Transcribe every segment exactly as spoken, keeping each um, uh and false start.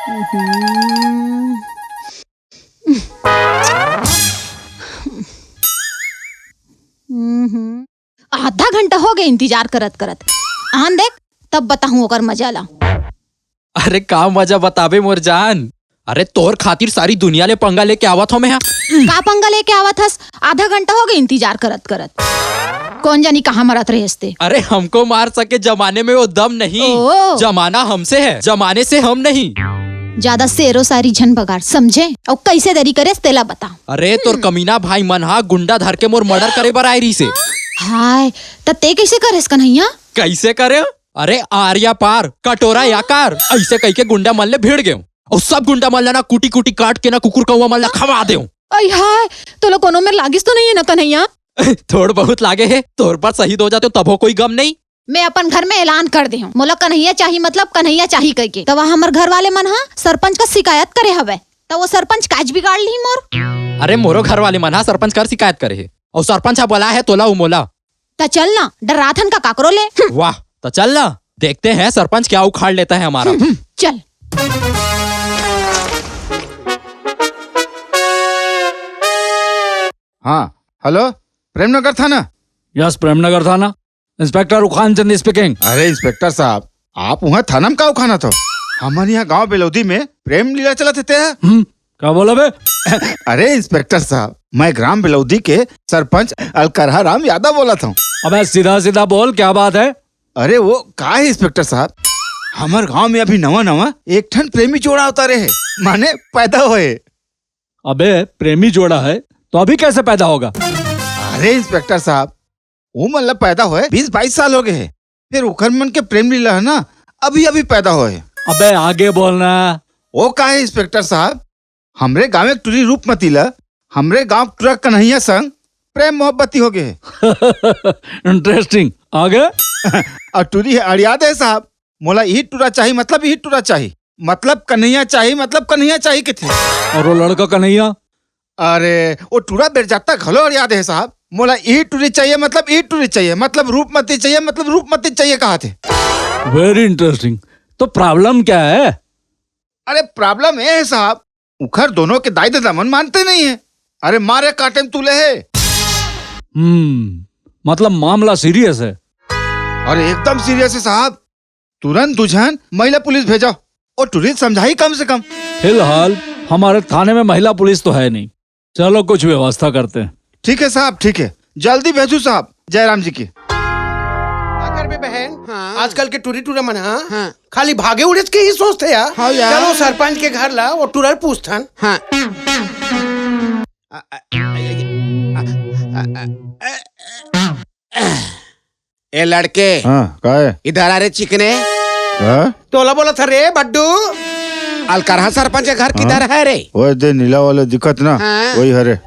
हम्म। हम्म। आधा घंटा हो गए इंतजार करत करत। आन देख, तब बताहूँ ओकर मजा ला। अरे का मजा बताबे मोर जान। अरे तोर खातिर सारी दुनिया ले पंगा लेके आवत हो मैं हा। का पंगा लेके आवत हस? आधा घंटा हो गए इंतजार करत करत। कौन जानी कहाँ मरत रहे हस ते। अरे हमको मार सके जमाने में वो दम नहीं। ओ। जमाना हमसे है, जमाने से हम नहीं। ज्यादा शेरो शायरी झन बगाड़, समझे? अउ कैसे देरी करेस तेला बता। अरे तोर कमीना भाई मन हा गुंडा धर के मोर मर्डर करे बर आए रहिसे। हाय, त ते कैसे करेस कन्हैया? कैसे करे? अरे आर या पार, कटोरा या कार, ऐसे कह के गुंडा मन ले भिड़ गेंव। अउ सब गुंडा मन ला ना कूटी कूटी काट के ना कुकुर कौवा मन ला खवा देंव। अई हाय, तोला कोनो मेर लागिस तो नहीं है ना कन्हैया? थोड़ बहुत लागे हे, तोर बर शहीद हो जातेंव तभो कोई गम नहीं। मैं अपन घर में ऐलान कर दे हूँ, मोला कन्हैया चाही मतलब कन्हैया चाही कह के। तब हमर घर वाले मन हा सरपंच का शिकायत करे हवे, त वो सरपंच काज बिगाड़ ली मोर। अरे मोरो घर वाले मन हा सरपंच कर शिकायत करे हे, अउ सरपंच हा बोला है तोला उ मोला। त चल ना, डर्राथन का काकरो ले। हम्म। वाह, त चल ना, देखते हैं सरपंच क्या उखाड़ लेता है हमारा। हम्म, चल। हाँ, हेलो, प्रेमनगर थाना। यस, प्रेमनगर थाना। इंस्पेक्टर उखान चंद स्पीकिंग। अरे इंस्पेक्टर साहब, आप उहाँ थाना में का उखानत हो? हमर इहाँ गांव बेलौदी में प्रेम लीला चलत हे ते ह? हम्म, का बोला बे? अरे इंस्पेक्टर साहब, मैं ग्राम बेलौदी के सरपंच अलकरहा राम यादव बोलत हूँ। अबे सीधा सीधा बोल, क्या बात है? अरे वो का है इंस्पेक्टर साहब, हमर गांव में अभी नवा नवा एक ठन प्रेमी जोड़ा उतारे हे, माने पैदा होए। अबे प्रेमी जोड़ा है तो अभी कैसे पैदा होगा? अरे इंस्पेक्टर साहब, वो मन ला पैदा होए बीस बाईस साल हो गए हे, फिर उखर मन के प्रेम लीला है ना, अभी अभी पैदा होए हे। अबे आगे बोलना। वो का है इंस्पेक्टर साहब, हमरे गांव एक टुरी रूपमती ला हमरे गांव टुरा कन्हैया संग प्रेम मोहब्बती हो गए हे। इंटरेस्टिंग। आगे? अउ टुरी हे अड़िया दे साहब, मोला इही टुरा चाही, मतलब इही टुरा चाही, मतलब कन्हैया चाही, मतलब कन्हैया चाही कथे। और वो लड़का कन्हैया? अरे, वो टुरा बेरजाता घलो अड़िया दे हे साहब, मोला इही टुरी चाहिए, मतलब इही टुरी चाहिए, मतलब रूपमती चाहिए, मतलब रूपमती चाहिए कहा थे। Very interesting. तो प्रॉब्लम क्या है? अरे प्रॉब्लम ये है साहब, उखर दोनों के दाई ददा मन मानते नहीं है। अरे मारे काटे में तुले हे। हम्म, मतलब मामला सीरियस है। अरे एकदम सीरियस है साहब, तुरंत दू झन महिला पुलिस भेजो, ओ टुरी ल समझाही कम से कम। फिलहाल हमारे थाने में महिला पुलिस तो है नहीं, चलो कुछ व्यवस्था करते हैं। ठीक है साहब, ठीक है, जल्दी भेजू साहब, जयराम जी की। का करबे बहन, हाँ। आजकल के टुरी टुरा मन हा हाँ। खाली भागे उड़ेच के ही सोचते यार। हाँ यार। चलो सरपंच के घर ला, वो टुरा ल पूछथन। हाँ। ए लड़के, हाँ, का है? इधर आ रे चिकने। हाँ? तोला बोलत हरे बड्डू। अलकरहा सरपंच के घर हाँ? किधर है रे? ओए दे नीला वाला दिखत ना, हाँ। वही हरे।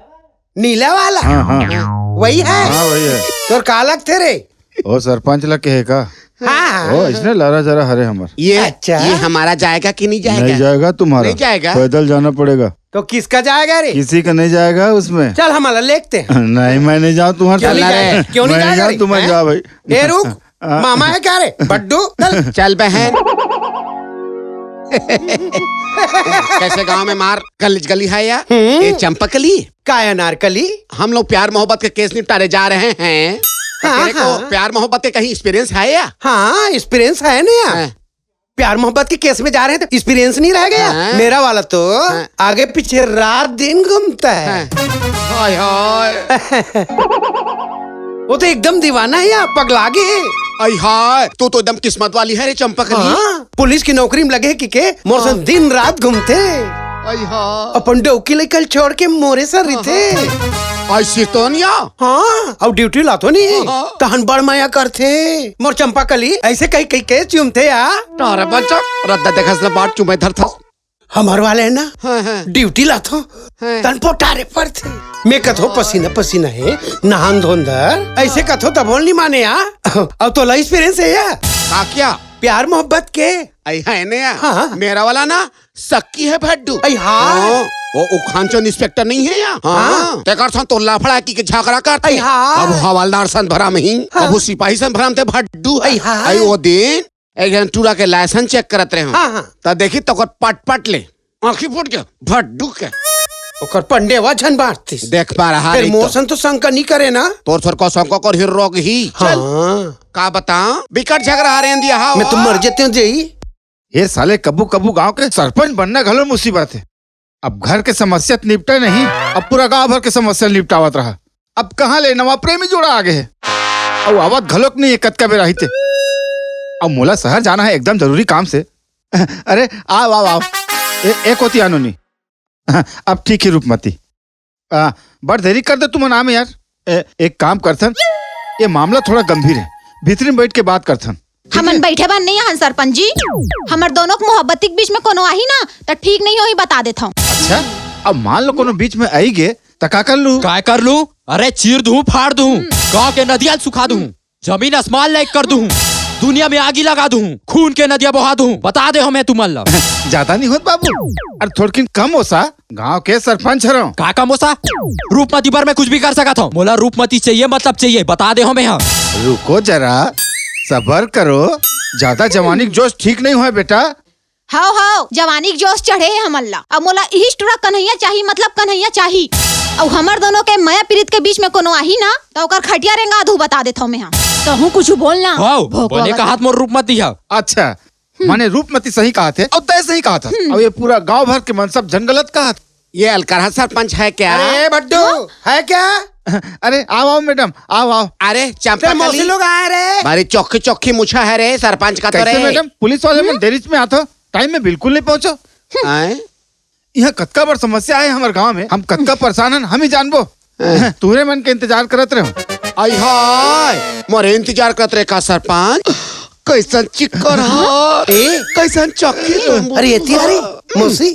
नीला वाला? हाँ, हाँ। वही है? हाँ, वही है। तोर का लगथे रे? ओ सरपंच ला कहे का? हाँ। ओ, इसने लारा जरा हरे हमर। ये, अच्छा। ये हमारा जाएगा कि नहीं जाएगा? नहीं जाएगा तुम्हारा। नहीं जाएगा? पैदल जाना पड़ेगा। तो किसका जाएगा रे? किसी का नहीं जाएगा उसमें। चल, हमारा लेगते हैं। नहीं, मैं नहीं जाऊँ तुम्हारे क्यों नहीं साथ। जाएगा? क्यों नहीं मैं नहीं जाएगा जाऊँ, रे? तुम हैं? जाओ भाई। ए, रुक, हाँ। मामा है क्या रे? बड्डू, चल। चल बहन। कैसे गांव में मार कलिज गली है या? हम्म। ए चंपकली। काय अनारकली? हम लोग प्यार मोहब्बत के केस निपटाने जा रहे हैं। हाँ, तेरे को हाँ। प्यार मोहब्बत के कहीं एक्सपीरियंस है या? हाँ, एक्सपीरियंस है ना यार। हाँ। प्यार मोहब्बत के केस में जा रहे हैं तो एक्सपीरियंस नहीं रह गया। हाँ। मेरा वाला तो हाँ। आगे पीछे रात दिन घूमता है। हाँ। हाय, हाय। वो तो एकदम दीवाना है यार, पगला गे है। आई हाय, तू तो एकदम किस्मत वाली है रे चंपकली। हाँ, पुलिस की नौकरी में लगे कि के मोर संग हाँ। दिन रात घूमथे। आई हाय। अपन डौकी लइका ल छोड़ के मोरे संग रहिथे। हाँ। ऐसी तो नहीं आ। हाँ, अउ ड्यूटी लाथों नहीं। हाँ। तहन बड़ मया करथे। मोर चंपा कली ऐसे कही कही के चूमथे या। तारे बच्चा, रद्दा देखस न बाट चूमे धरथस। हमर वाले है ना, हाँ, हाँ। ड्यूटी लाथों, हाँ। तहन पोटारे पड़थे। मैं कथों पसीना पसीना हे, नहान धोन धर, ऐसे कथों तभो ल नहीं माने या। अउ तोला एक्सपीरियंस है या? का क्या? प्यार मोहब्बत के। आई है ने या? हाँ। मेरा वाला ना सक्की है भड्डू। आई हाँ। हाँ, वो उखानचंद इंस्पेक्टर नहीं है या? हाँ। हाँ। तेकर संग तो लाफड़ा की के झगड़ा करथे। आई हाँ। अब हवलदार संग भरम ही, हाँ। अब सिपाही संग भरम थे भड्डू। आई हाँ। आई वो दिन एक झन टूरा के लाइसेंस चेक करत रहे हंव। हाँ, हाँ। त देखिस त ओकर पट पट ले आँखी फूट के, भड्डू के। ओकर पंडेवा झन बांटतिस। देख पा रहा फिर नहीं तो। मोर सन तो शंका नहीं करे ना। तोर सर का शंका कर ही रोग ही। हाँ। चल। का बताओं, बिकट झगरा हरे इंदिया, हाँ, मैं तो हाँ। मर जाते हूँ जी। ये साले कब्बू कब्बू गांव के सरपंच बनना घलो मुसीबत हे। अब घर के समस्या त निपटे नहीं, अब पूरा गांव भर के समस्या निपटावत रहा। अब कहाँ ले नवा प्रेमी जोड़ा आगे हे, अउ आवत घलोक नहीं हे कतका बेरा ही ते। अब मोला शहर जाना हे एकदम जरूरी काम से। अरे, आव, आव, आव। ए, ए कोती आनो नी। अब ठीक हे रूपमती। आ, बड़ देरी कर दे तुमन आमे यार। ए, एक काम करथन, ये मामला थोड़ा गंभीर हे, भीतरी में बैठ के बात करथन। ठीक हमन हे? बैठे बर नहीं हन सरपंच जी। हमर दोनों के मोहब्बती के बीच में कोनो आही ना, त ठीक नहीं होही, बता देत हंव। अच्छा, अब मान लो कोनो बीच में आई गे, त का कर लू? काय कर लू? अरे चीर दूं, फाड़ दूं, गांव के नदिया ल सुखा दूं, जमीन आसमान ल एक कर दूं, दुनिया में आगी लगा दूं, खून के नदिया बहा दूं, बता दे हंव मैं तुमन ला। ज्यादा नहीं होत बाबू, अरे थोड़किन कम ओसा, गांव के सरपंच हरंव। का कम ओसा? रूपमती बर मैं कुछ भी कर सकत हंव। मोला रूपमती चाहिए, मतलब चाहिए, बता दे हंव मैं हा। रुको जरा, सबर करो, ज्यादा जवानी के जोश ठीक नहीं होय बेटा। हव, हव, जवानी के जोश चढ़े हे हमन ला। अब मोला इही टूरा कन्हैया चाही, मतलब कन्हैया चाही। अउ हमर दोनों के मया पीरित के बीच में कोनो आही ना, त ओकर खटिया रेंगा दूं, बता देत हंव मैं हा। तहूं कुछ बोल ना। हव, भोकवा बने बता। कहात मोर रूपमती हा। अच्छा, हम्म। माने रूपमती सही कहाथे, अउ तैं सही कहाथस। हम्म। अउ ये पूरा गांव भर के मन सब झन गलत कहाथे। ये अलकरहा सरपंच है क्या? अरे भड्डू, हाँ? है क्या? अरे आव, आव मैडम, आव, आव। अरे चंपा तेरे मौसी कली। लोग आए रे। भारी चोखी चोखी मुछा है रे सरपंच का तो कैसे रे। मैडम, पुलिस वाले मन हम्म? देरी में आथो, टाइम में बिल्कुल नहीं पहुंचो। आए? इहाँ कतका बड़ समस्या हे हमर गांव में, हम कतका परेशान हन, हम ही जानबो। हैं। तुहरे मन के इंतजार करत रहे हंव। आई हाय, मोरे इंतजार करत रहे का सरपंच? कैसन चिक्कर हा? ए? कैसन चक्की तुम? अरे, एती अरे, मौसी,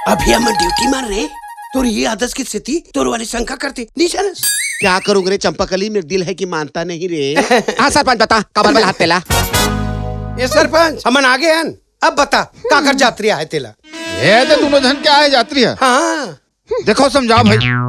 अभी हमन ड्यूटी मार रहे, तोर ये आदत की स्थिति, तोर वाली शंका करते, नहीं जानस? क्या करूं रे चंपाकली, मेरा दिल है कि मानता नहीं रे। हाँ सरपंच, बता, काबर बलात हे तेला? ये सरपंच, हमन आगे हन, अब बता, काकर जात रिहा हे तेला? ये तो दोनों झन के आए जात रिहा हे। हाँ। देखो, समझाओ भाई। हाँ?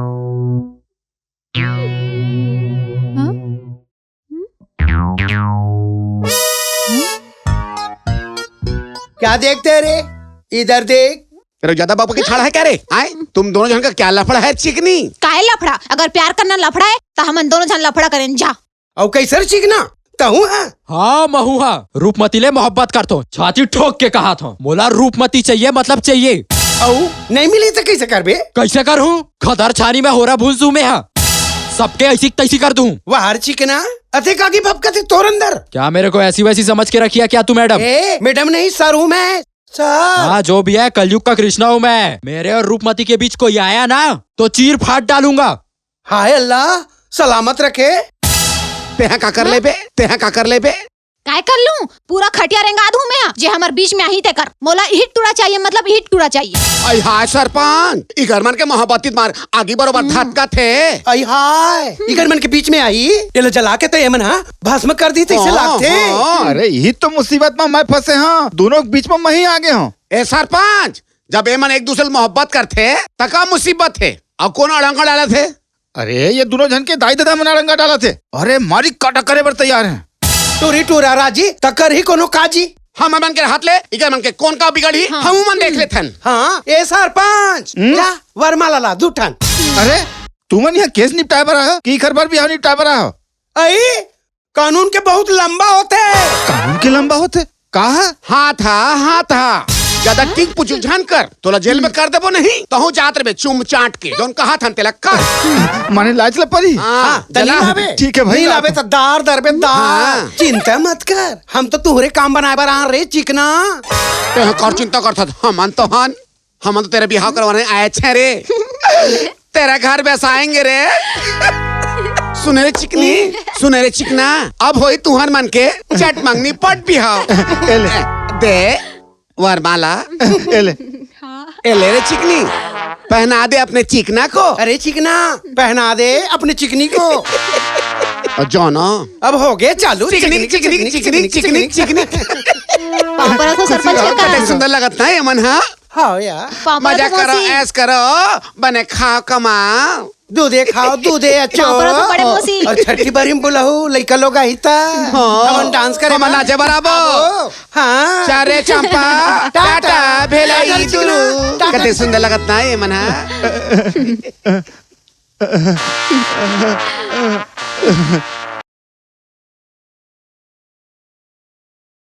क्या देखते हैं रे? इधर देख। तेरे ज्यादा बाबू की छाड़ा है क्या रे? आए? तुम दोनों जन का क्या लफड़ा है चिकनी? काय लफड़ा? अगर प्यार करना लफड़ा है, त हमन दोनों झन लफड़ा करेन, जा। अउ कैसे रे चिकना? तहूं हा? हाँ, महूं हा। रूपमती ले मोहब्बत करथों। छाती ठोक के कहाथों। मोला रूपमती चाहिए, मतलब चाहिए। अउ नहीं मिली त कैसे करबे? कैसे करहूं? खदर छानी में होरा भूंज दूं मैं हा। सबके ऐसी तैसी कर दूं। वाह रे चिकना, अतेक आगी भभकथे तोर अंदर। क्या मेरे को ऐसी वैसी समझ के रखी है क्या तू मैडम? ए, मैडम नहीं, सर हूं मैं, सर। हाँ, जो भी है, कलयुग का कृष्णा हूं मैं। मेरे और रूपमती के बीच कोई आया ना, तो चीर फाड़ डालूंगा। हाय अल्लाह, सलामत रखे। तेहा का कर लेबे? तेहा का कर लेबे? काय कर लूं? पूरा खटिया रेंगा दूं मैं, जे हमर बीच में आही तेकर। मोला इही टूरा चाहिए, मतलब इही टूरा चाहिए। आई हाय सरपंच, इकर मन के मोहब्बती मार आगी बरोबर धधकाथे। आई हाय, इकर मन के बीच में आही, एला जला के त एमन हा भस्म कर दी, तइसे हाँ, लागथे। हाँ। अरे, इही तो मुसीबत में मैं फंसे हंव, दोनों के बीच में मैं ही आगे हंव। ए सरपंच, जब एमन एक दूसरे ले मोहब्बत करथे, त का मुसीबत हे? अउ कोन अड़ंगा डालथे? अरे, ये दोनों झन के दाई ददा मन अड़ंगा डालथे। अरे, मारी काटा करे बर तैयार हे। टूरी टूरा राजी, तकर ही कोनो काजी। हमर मन के हाथ ले, इकर मन के कोन का बिगड़ही, हाँ। हमू मन देख लेथन। हाँ, ए सरपंच, हम्म? जा, वरमाला ला, दू ठन। अरे, तुमन इहाँ केस निपटाए बर आए हो कि इकर बर बिहाव निपटाए बर आए हो? अई, कानून के बहुत लंबा होथे। कानून के लंबा होथे? का? हाथ हा, हाथ हा। ज्यादा टिंग पुचुक झन कर, तोला जेल में कर देबो नहीं, तहूं जात रहिबे चुम चाट के, जौन कहाथन तेला कर। माने लाज ल परी? हाँ, हाँ, त चला। नहीं लाबे। ठीक है भाई, नहीं लाबे त दार दरबे दार। हाँ। चिंता मत कर, हम तो तुहरे काम बनाए बर आन रे चिकना। तेहा कर चिंता करथस, हमन तो हन। हमन तो तेरा बिहाव करवाने आए छे रे। तेरा घर बसाएंगे रे। सुने रे चिकनी, सुने रे चिकना, अब होई तुहर मन के चट मंगनी पट बिहाव। ए ले। दे वरमाला। ए ले। हाँ। ए ले रे चिकनी, पहना दे अपने चिकना को। अरे चिकना, पहना दे अपने चिकनी को। और जाना। अब हो गए चालू। चिकनी, चिकनी, चिकनी, चिकनी, चिकनी। पाँव परत हों सरपंच के का? सुंदर लगत ना ये मन, हाँ? हाँ यार। पाँव परत हों मौसी। मजा करो, ऐश करो, बने खाओ कमाओ। दूधे खाओ, दूधे अच्छो। पापड़ तो बड़े मौसी। अउ छट्ठी बारी में बुलाहू, लइका लोग आही ता। हाँ। हमन डांस करे हमन बर। नाचे बर आबो। आबो। हाँ। चारे चंपा, टाटा। टाटा, भेलाई टाटा, दुरु। टाटा। कते सुंदर लगत ना ये मन हा।